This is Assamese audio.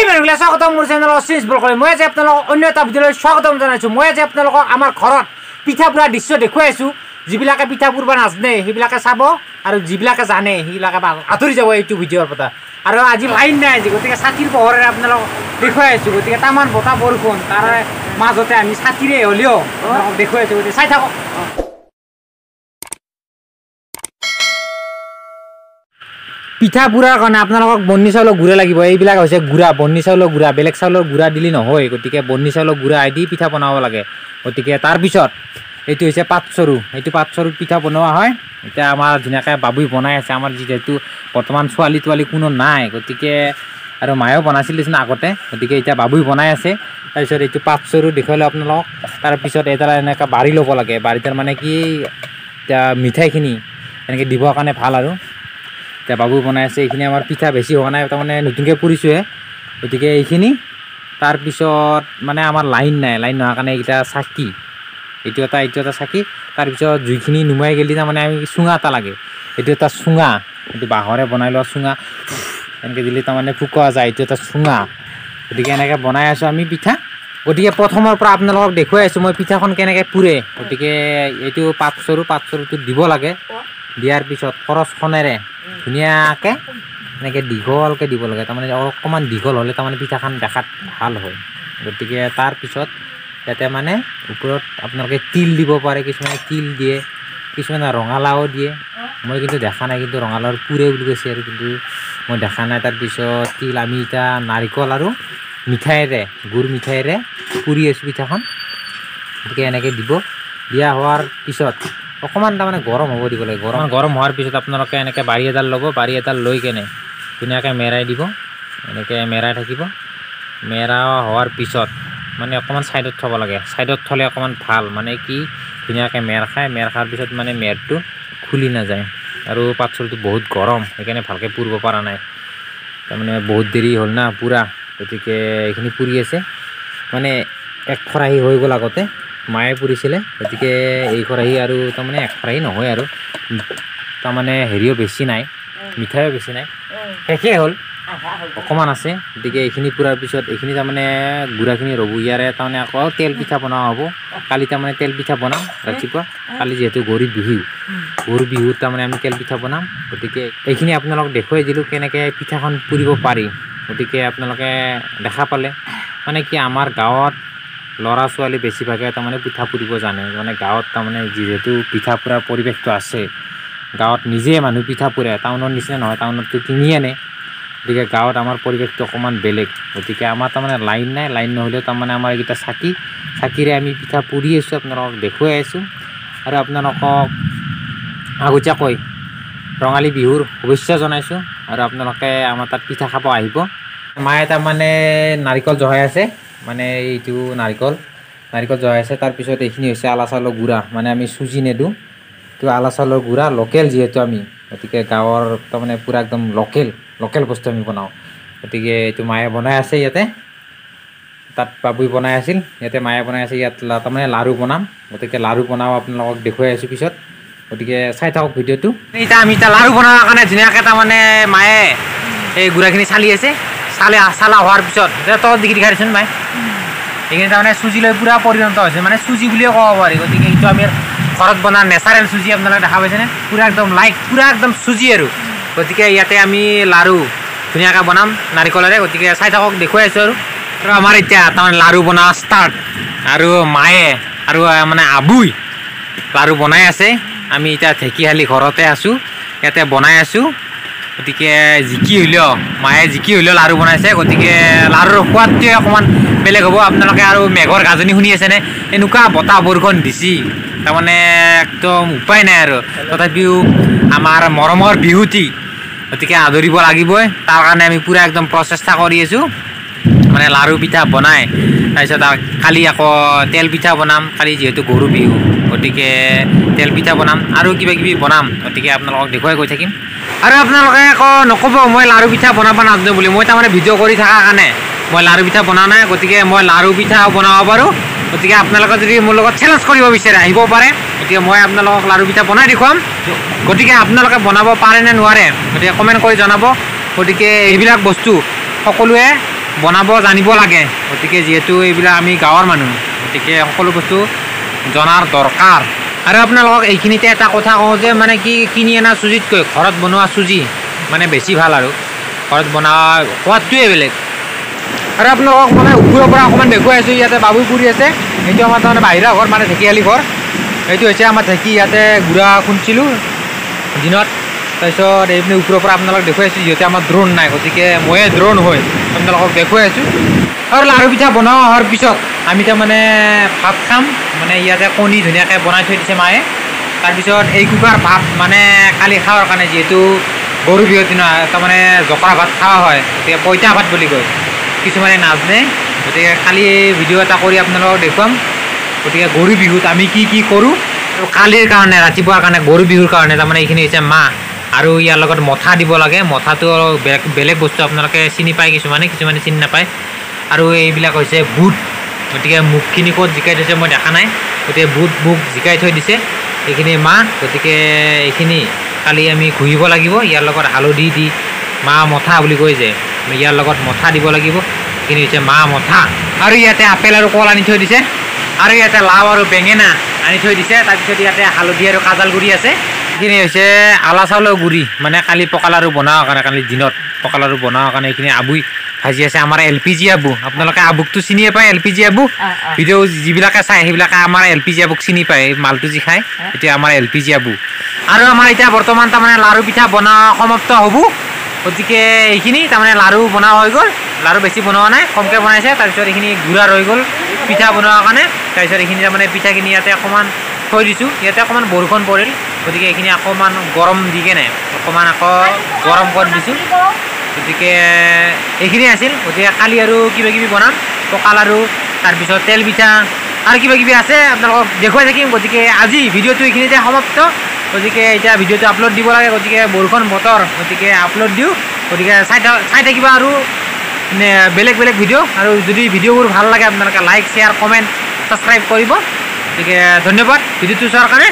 মানুহবিলাক স্বাগতম মোৰ চেনেল অশ্বিন ব্লগলৈ। মই আজি আপোনালোকক অন্য এটা ভিডিঅ'লৈ স্বাগতম জনাইছোঁ। মই আজি আপোনালোকক আমাৰ ঘৰত পিঠা পুৰা দৃশ্য দেখুৱাই আছোঁ। যিবিলাকে পিঠা পুৰিব নাজানে সেইবিলাকে চাব, আৰু যিবিলাকে জানে সেইবিলাকে আঁতৰি যাব এইটো ভিডিঅ'ৰ পৰা। আৰু আজি লাইন নাই আজি, গতিকে ছাতিৰ পোহৰেৰে আপোনালোকক দেখুৱাই আছোঁ। গতিকে তামান বতাহ বৰষুণ তাৰে মাজতে আমি ছাতিৰে হ'লেও আপোনালোকক দেখুৱাই আছোঁ, গতিকে চাই থাকক। পিঠা পুৰাৰ কাৰণে আপোনালোকক বন্নি চাউলৰ গুড়া লাগিব। এইবিলাক হৈছে গুড়া, বন্নি চাউলৰ গুড়া, বেলেগ চাউলৰ গুড়া দিলে নহয়। গতিকে বন্নি চাউলৰ গুড়া দি পিঠা বনাব লাগে। গতিকে তাৰপিছত এইটো হৈছে পাতচৰু, এইটো পাতচৰুত পিঠা বনোৱা হয়। এতিয়া আমাৰ ধুনীয়াকৈ বাবুই বনাই আছে। আমাৰ যিহেতু বৰ্তমান ছোৱালী তোৱালী কোনো নাই, গতিকে আৰু মায়েও বনাইছিল দেচোন আগতে, গতিকে এতিয়া বাবুই বনাই আছে। তাৰপিছত এইটো পাতচৰু দেখুৱালোঁ আপোনালোকক। তাৰপিছত এডাল এনেকৈ বাৰী ল'ব লাগে। বাৰীডাল মানে কি, এতিয়া মিঠাইখিনি এনেকৈ দিবৰ কাৰণে ভাল। আৰু এতিয়া বাবু বনাই আছে। এইখিনি আমাৰ পিঠা বেছি হোৱা নাই, তাৰমানে নতুনকৈ পুৰিছোঁহে, গতিকে এইখিনি। তাৰপিছত মানে আমাৰ লাইন নাই, লাইন নোহোৱাৰ কাৰণে এইকেইটা চাকি, এইটো এটা চাকি। তাৰপিছত জুইখিনি নুমাই গ'লে তাৰমানে আমি চুঙা এটা লাগে, এইটো এটা চুঙা, এইটো বাঁহৰে বনাই লোৱা চুঙা, এনেকৈ দিলে তাৰমানে ফুকোৱা যায়, এইটো এটা চুঙা। গতিকে এনেকৈ বনাই আছোঁ আমি পিঠা। গতিকে প্ৰথমৰ পৰা আপোনালোকক দেখুৱাই আছোঁ মই পিঠাখন কেনেকৈ পুৰে। গতিকে এইটো পাতচৰু, পাতচৰুটো দিব লাগে। দিয়াৰ পিছত কৰচখনেৰে ধুনীয়াকৈ এনেকৈ দীঘলকৈ দিব লাগে, তাৰমানে অকণমান দীঘল হ'লে তাৰমানে পিঠাখন দেখাত ভাল হয়। গতিকে তাৰপিছত ইয়াতে মানে ওপৰত আপোনালোকে তিল দিব পাৰে, কিছুমানে তিল দিয়ে, কিছুমানে ৰঙালাও দিয়ে। মই কিন্তু দেখা নাই, কিন্তু ৰঙালাওৰ পুৰে বুলি কৈছে আৰু, কিন্তু মই দেখা নাই। তাৰপিছত তিল আমি এতিয়া নাৰিকল আৰু মিঠাইৰে, গুৰ মিঠাইৰে পুৰি আছোঁ পিঠাখন। গতিকে এনেকৈ দিব। দিয়া হোৱাৰ পিছত অকণমান তাৰমানে গৰম হ'ব দিব লাগে। গৰম হোৱাৰ পিছত আপোনালোকে এনেকৈ বাৰী এডাল ল'ব, বাৰী এডাল লৈ কেনে ধুনীয়াকৈ মেৰাই দিব, এনেকৈ মেৰাই থাকিব। মেৰা হোৱাৰ পিছত মানে অকণমান ছাইডত থ'ব লাগে। ছাইডত থ'লে অকণমান ভাল, মানে কি ধুনীয়াকৈ মেৰ খায়। মেৰ খোৱাৰ পিছত মানে মেৰটো খুলি নাযায়। আৰু পাতচৰুটো বহুত গৰম, সেইকাৰণে ভালকৈ পুৰিব পৰা নাই, তাৰমানে বহুত দেৰি হ'ল না পুৰা। গতিকে এইখিনি পুৰি আছে, মানে এক খৰাহী হৈ গ'ল আগতে মায়ে পুৰিছিলে। গতিকে এই খৰাহী আৰু তাৰমানে এক খৰাহী নহয় আৰু, তাৰমানে হেৰিও বেছি নাই, মিঠাইও বেছি নাই, শেষেই হ'ল, অকণমান আছে। গতিকে এইখিনি পুৰাৰ পিছত এইখিনি তাৰমানে গুড়াখিনি ৰ'ব। ইয়াৰে তাৰমানে আকৌ তেল পিঠা বনোৱা হ'ব কালি, তাৰমানে তেল পিঠা বনাম ৰাতিপুৱা। কালি যিহেতু গৰু বিহু, গৰু বিহুত তাৰমানে আমি তেল পিঠা বনাম। গতিকে এইখিনি আপোনালোকক দেখুৱাই দিলোঁ কেনেকৈ পিঠাখন পুৰিব পাৰি। গতিকে আপোনালোকে দেখা পালে, মানে কি আমাৰ গাঁৱত ল'ৰা ছোৱালী বেছিভাগে তাৰমানে পিঠা পুৰিব জানে। মানে গাঁৱত তাৰমানে যিহেতু পিঠা পুৰাৰ পৰিৱেশটো আছে, গাঁৱত নিজে মানুহ পিঠা পুৰে, টাউনৰ নিচিনা নহয়, টাউনততো কিনি আনে। গতিকে গাঁৱত আমাৰ পৰিৱেশটো অকণমান বেলেগ। গতিকে আমাৰ তাৰমানে লাইন নাই, লাইন নহ'লেও তাৰমানে আমাৰ এইকেইটা চাকি, চাকিৰে আমি পিঠা পুৰি আছোঁ, আপোনালোকক দেখুৱাই আছোঁ। আৰু আপোনালোকক আগতীয়াকৈ ৰঙালী বিহুৰ শুভেচ্ছা জনাইছোঁ। আৰু আপোনালোকে আমাৰ তাত পিঠা খাব আহিব। মায়ে তাৰমানে নাৰিকল জহাই আছে, মানে এইটো নাৰিকল জহাই আছে। তাৰপিছত এইখিনি হৈছে আলা চাউলৰ গুড়া, মানে আমি চুজি নেদিওঁ, এইটো আলা চাউলৰ গুড়া, লোকেল যিহেতু আমি, গতিকে গাঁৱৰ তাৰমানে পূৰা একদম লোকেল বস্তু আমি বনাওঁ। গতিকে এইটো মায়ে বনাই আছে ইয়াতে, তাত বাবুই বনাই আছিল, ইয়াতে মায়ে বনাই আছে। ইয়াত তাৰমানে লাড়ু বনাম, গতিকে লাড়ু বনাওঁ আপোনালোকক দেখুৱাই আছোঁ পিছত। গতিকে চাই থাকক ভিডিঅ'টো। এতিয়া আমি এতিয়া লাড়ু বনোৱাৰ কাৰণে ধুনীয়াকৈ তাৰমানে মায়ে এই গুড়াখিনি চালি আছে। চালা হোৱাৰ পিছত এতিয়া তলত দেখি দেখাই দিছোন মায়ে, এইখিনি তাৰমানে চুজি লৈ পূৰা পৰিণত হৈছে, মানে চুজি বুলিয়ে ক'ব পাৰি। গতিকে এইটো আমি ঘৰত বনোৱা নেচাৰেল চুজি, আপোনালোকে দেখা পাইছেনে, পূৰা একদম লাইট, পূৰা একদম চুজি আৰু। গতিকে ইয়াতে আমি লাড়ু ধুনীয়াকৈ বনাম নাৰিকলেৰে। গতিকে চাই থাকক, দেখুৱাই আছোঁ। আৰু আমাৰ এতিয়া তাৰমানে লাড়ু বনোৱা ষ্টাৰ্ট, আৰু মায়ে আৰু মানে আবুই লাড়ু বনাই আছে। আমি এতিয়া ঢেকীশালী ঘৰতে আছোঁ, ইয়াতে বনাই আছোঁ। গতিকে জিকি হ'লেও মায়ে জিকি হ'লেও লাড়ু বনাইছে, গতিকে লাড়ুৰ সোৱাদটোৱে অকণমান বেলেগ হ'ব। আপোনালোকে আৰু মেঘৰ গাজনি শুনি আছেনে, এনেকুৱা বতাহ বৰষুণ দিছি, তাৰমানে একদম উপায় নাই আৰু। তথাপিও আমাৰ মৰমৰ বিহুটি গতিকে আদৰিব লাগিবই, তাৰ কাৰণে আমি পূৰা একদম প্ৰচেষ্টা কৰি আছোঁ। মানে লাড়ু পিঠা বনাই, তাৰপিছত কালি আকৌ তেল পিঠা বনাম। কালি যিহেতু গৰু বিহু, গতিকে তেল পিঠা বনাম আৰু কিবা কিবি বনাম। গতিকে আপোনালোকক দেখুৱাই গৈ থাকিম। আৰু আপোনালোকে আকৌ নক'ব মই লাড়ু পিঠা বনাব নাজানো বুলি, মই তাৰমানে ভিডিঅ' কৰি থকাৰ কাৰণে মই লাড়ু পিঠা বনোৱা নাই। গতিকে মই লাড়ু পিঠা বনাব পাৰোঁ। গতিকে আপোনালোকে যদি মোৰ লগত চেলেঞ্জ কৰিব বিচাৰে আহিব পাৰে। গতিকে মই আপোনালোকক লাড়ু পিঠা বনাই দেখুৱাম। গতিকে আপোনালোকে বনাব পাৰে নে নোৱাৰে গতিকে কমেণ্ট কৰি জনাব। গতিকে এইবিলাক বস্তু সকলোৱে বনাব জানিব লাগে। গতিকে যিহেতু এইবিলাক আমি গাঁৱৰ মানুহ, গতিকে সকলো বস্তু জনাৰ দৰকাৰ। আৰু আপোনালোকক এইখিনিতে এটা কথা কওঁ যে মানে কি কিনি অনা চুজিতকৈ ঘৰত বনোৱা চুজি মানে বেছি ভাল, আৰু ঘৰত বনোৱা সোৱাদটোৱে বেলেগ। আৰু আপোনালোকক মানে ওপৰৰ পৰা অকণমান দেখুৱাই আছোঁ, ইয়াতে বাবু পুৰি আছে। এইটো আমাৰ তাৰমানে বাহিৰা ঘৰ, মানে ঢেকীয়ালি ঘৰ। এইটো হৈছে আমাৰ ঢেঁকী, ইয়াতে গুড়া খুন্দিছিলোঁ দিনত। তাৰপিছত এইপিনে ওপৰৰ পৰা আপোনালোকক দেখুৱাই আছোঁ, যিহেতু আমাৰ ড্ৰোন নাই, গতিকে ময়ে ড্ৰোন হৈ আপোনালোকক দেখুৱাই আছোঁ। আৰু লাড়ু পিঠা বনোৱা হোৱাৰ পিছত আমি তাৰমানে ভাত খাম। মানে ইয়াতে কণী ধুনীয়াকৈ বনাই থৈ দিছে মায়ে। তাৰপিছত এই কুকাৰ ভাত মানে কালি খাৱাৰ কাৰণে, যিহেতু গৰু বিহুৰ দিনা তাৰমানে জকৰা ভাত খোৱা হয়, গতিকে পইতা ভাত বুলি কয়, কিছুমানে নাজানে। গতিকে কালি ভিডিঅ' এটা কৰি আপোনালোকক দেখুৱাম। গতিকে গৰু বিহুত আমি কি কি কৰোঁ। আৰু কালিৰ কাৰণে ৰাতিপুৱাৰ কাৰণে গৰু বিহুৰ কাৰণে তাৰমানে এইখিনি হৈছে মাহ, আৰু ইয়াৰ লগত মঠা দিব লাগে। মঠাটো বেলেগ বস্তু, আপোনালোকে চিনি পায় কিছুমানে, কিছুমানে চিনি নাপায়। আৰু এইবিলাক হৈছে বুট, গতিকে মুগখিনি ক'ত জিকাই থৈছে মই দেখা নাই, গতিকে বুট মুগ জিকাই থৈ দিছে। এইখিনি মাহ, গতিকে এইখিনি কালি আমি ঘঁহিব লাগিব। ইয়াৰ লগত হালধি দি মাহ মঠা বুলি কয় যে, ইয়াৰ লগত মঠা দিব লাগিব। এইখিনি হৈছে মাহ মঠা। আৰু ইয়াতে আপেল আৰু কল আনি থৈ দিছে। আৰু ইয়াতে লাও আৰু বেঙেনা আনি থৈ দিছে। তাৰপিছত ইয়াতে হালধি আৰু কাজাল গুড়ি আছে। এইখিনি হৈছে আলা চাউলৰ গুড়ি, মানে কালি পকা লাড়ু বনোৱাৰ কাৰণে, কালি দিনত পকা লাড়ু বনোৱাৰ কাৰণে এইখিনি আবুই ভাজি আছে। আমাৰ এল পি জি আবু, আপোনালোকে আবুকটো চিনিয়ে পায়, L P G Abu. Video' যিবিলাকে চায় সেইবিলাকে আমাৰ এল পি জি আবুক চিনি পায়, এই মালটো যি খায় এতিয়া আমাৰ এল পি জি আবু। আৰু আমাৰ এতিয়া বৰ্তমান তাৰমানে লাড়ু পিঠা বনোৱা সমাপ্ত হ'ব। গতিকে এইখিনি তাৰমানে লাড়ু বনোৱা হৈ গ'ল। লাড়ু বেছি বনোৱা নাই, কমকৈ বনাইছে। তাৰপিছত এইখিনি গুড়া ৰৈ গ'ল পিঠা বনোৱাৰ কাৰণে। তাৰপিছত এইখিনি তাৰমানে পিঠাখিনি ইয়াতে অকণমান থৈ দিছোঁ। ইয়াতে অকণমান বৰষুণ পৰিল, গতিকে এইখিনি অকণমান গৰম দি কেনে অকণমান আকৌ গৰম কৰি দিছোঁ। গতিকে এইখিনি আছিল। গতিকে কালি আৰু কিবা কিবি বনাম, পকা লাড়ু, তাৰপিছত তেল পিঠা আৰু কিবা কিবি আছে, আপোনালোকক দেখুৱাই থাকিম। গতিকে আজি ভিডিঅ'টো এইখিনিতে সমাপ্ত। গতিকে এতিয়া ভিডিঅ'টো আপলোড দিব লাগে, গতিকে বৰষুণ বতৰ, গতিকে আপলোড দিওঁ। গতিকে চাই থাকিবা আৰু বেলেগ বেলেগ ভিডিঅ'। আৰু যদি ভিডিঅ'বোৰ ভাল লাগে আপোনালোকে লাইক, শ্বেয়াৰ, কমেণ্ট, ছাবস্ক্ৰাইব কৰিব। গতিকে ধন্যবাদ ভিডিঅ'টো চোৱাৰ কাৰণে।